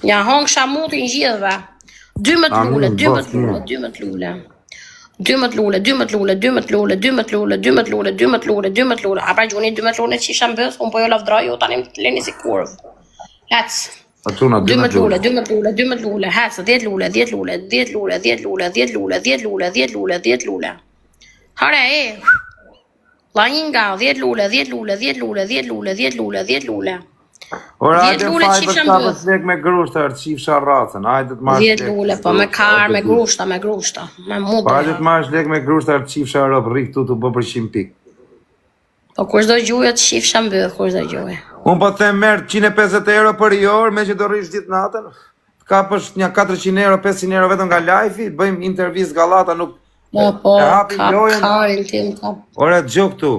Ja hongsha mutin gjithëve. 12 lule, 12 lule, 12 lule. 12 lule, 12 lule, 12 lule, 12 lule, 12 lule, 12 lule, 12 lule. A pra gjuni 12 lule që isha mbës, unë po jo lavdroj, ju tani më leni si kurvë. Hec. A çuna 12 lule, 12 lule, 12 lule, hec, 10 lule, 10 lule, 10 lule, 10 lule, 10 lule, 10 lule, 10 lule, 10 lule. Hare e. La një nga, 10 lule, 10 lule, 10 lule, 10 lule, 10 lule, 10 lule. Ora, 10 hajde lule faj qifsha për ta mbyll. për lek me grushta, arë qifsha racën, hajde të marrësh 10 lek lule, me po me grushta, kar, o me debil. grushta, me grushta, me Po mut do hajde ja. të marrësh lek me grushta, arë qifsha rob, rri këtu të bë për 100 pikë. Po kush do gjuje të qifsha mbyll, kush do gjuje. Unë po them merr 150 euro për i orë, me që do rrish gjithë natën, të kapësh një 400 euro, 500 euro vetëm nga live-i, bëjmë intervistë gallata, nuk Po, po, e hapim kap lojën. karin tim, kap. Ore dëgjo këtu.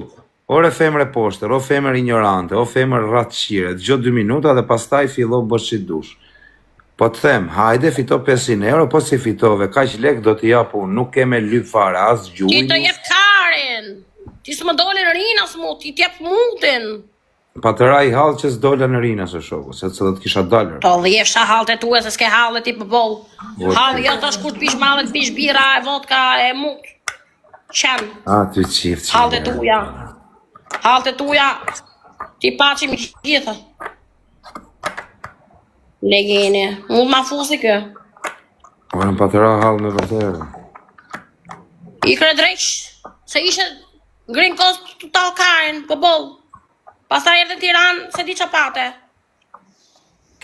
Ore femër e poshtër, o femër ignorante, o femër rratqire, dëgjo 2 minuta dhe pastaj fillo bësh ç'i dush. Po të them, hajde fito 500 euro, po si fitove, kaq lek do t'i jap unë, nuk ke me lyp fare, as Ti të gjujni. jep karin. Ti s'më dole në Rinas mu, ti t'jep mutin. Pa të ra i hall që s'dola në Rinas o shoku, se se do të kisha dalë. Po dhjefsha hallet e tua se s'ke halle ti për boll. Po, Halli ti. jo tash kur të pish malle, të pish bira e vodka e mut. Qen. A ty qift që Hallet e tuja. Hallet e tuja. Ti paçim gjithë. Legeni. Mu ma fusi kë. Ora më pa të ra hall me vërtetë. I kre drejsh, se ishe Green Coast të tall karin, po boll. Pastaj erdhe në Tiranë, se di ç'a pate.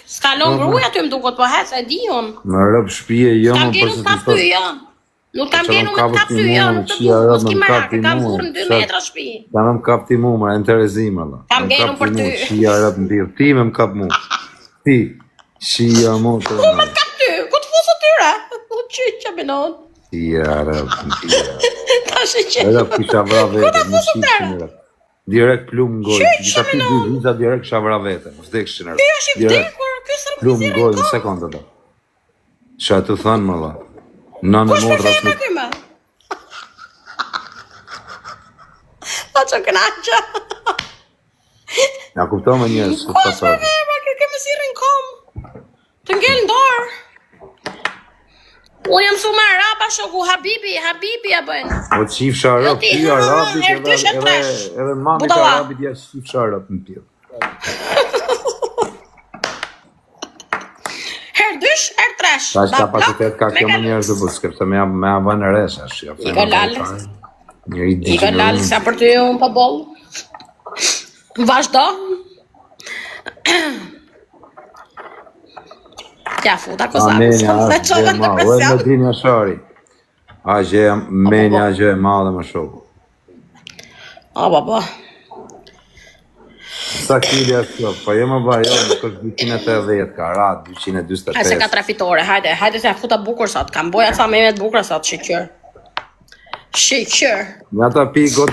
S'ka lon Po, po. gruaja ty më duket, po hec, e di unë. Më rëp shpije jo S'kam më ngelu përse të kap ti ty, jo. Nuk kam Po, ngelu me të kap ty, jo, nuk të qia du, rëp mos më ki kap merak, ti e kam mua. burrë në 2 Qa- metra shtëpi. Sa më kap ti mu, më interesim alla. Kam Më ngelur kap për ti mu, ty. Qia rëp në pirë. Ti më më kap mu. Ti. Qia mu të Ku më të kap ty? Ku të fusë atyre? U që që menon? Qia rëp në pirë. Tash e që. Rëp kisha vra Ku ta vete, më fusë shqipshin atyre? rëp. Direkt plum në gojë. Qy, Kisha që pi dy menon? viza direkt kisha vra vete. Vdekshin rëp. Ky është i Direkt. vdekur, ky s'rëp Plum në zirë gojë në në sekondë ato. Qa të thënë më la. Nënë Kush për motra femra s'më ky më? Pa që kënaqja. Ja kupton më njerëz, Kush ta për thënë. femra ky ke më zirë në kom? Të ngel në dorë. Unë jam su me araba shoku, Habibi, Habibi ja bëjnë. Po qifsha Jo rëp, ti, ty arabit herë edhe dysh e edhe tresh. edhe mamit Budalla. arabit ja qifsha rëp në pjellë. Herë dysh, herë tresh. Sa Ba kapacitet ka blok, me kjo më kalu. njerëz të bësh, sepse me ja me ja vënë re tash, jo. I ka lal. Njëri I ka lal, sa për ty unë po boll. Vazhdo. Ja futa kozakut, Amenja se është çova gjë e në madhe. Ue presion. Medin Jashari. A gjë menja gjë e madhe më shoku. A, po, po. Sa kili është kjo? Po jo më ba, jo, nuk është 280, ka ra 245. Hajde se ka tre fitore, hajde, hajde se ja futa bukur sot. Kam boja ca meme të bukura sot, shqyqyr. Shqyqyr. Nga ta pi gota.